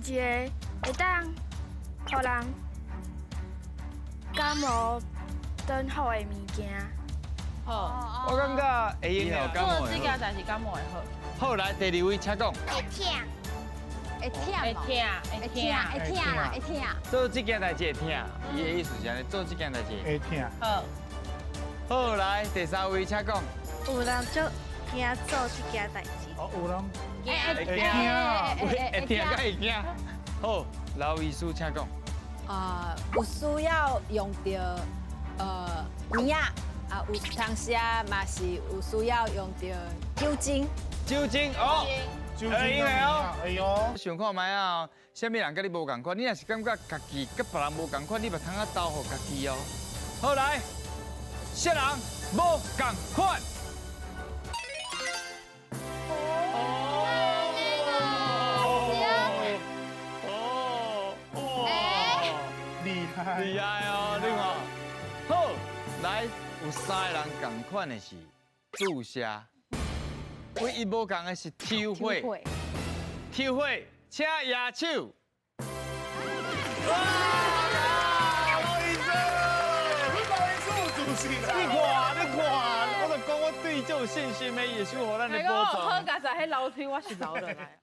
一个會當予人感冒轉好的物件。好，我感覺會用的感冒做這件代誌感冒會好。好，來第二位請講。會疼，會疼，會疼，會疼，會疼啦，會疼。做這件代誌會疼，伊的意思是按呢，做這件代誌會疼。好，好，來第三位請講。有人足驚做這件代誌。哦，有人會驚，會疼佮會驚。好，劉醫師請講。啊，有需要用著物仔，啊，有當時啊嘛是有需要用著酒精。酒精哦，酒精哦，哎呦，想看覓啊？啥物人佮你無仝款？你若是感覺家己佮別人無仝款，你嘛通啊投予家己哦。好來，啥人無仝款？哦，哦，厲害，厲害哦，你看，好，來，有三個人仝款的是注射，唯一無仝的是抽血，抽血，請舉手。哇！老醫生，你看，你看，我就講我對這有信心的，耶穌予咱的寶藏。好佳哉彼樓梯我是留落來。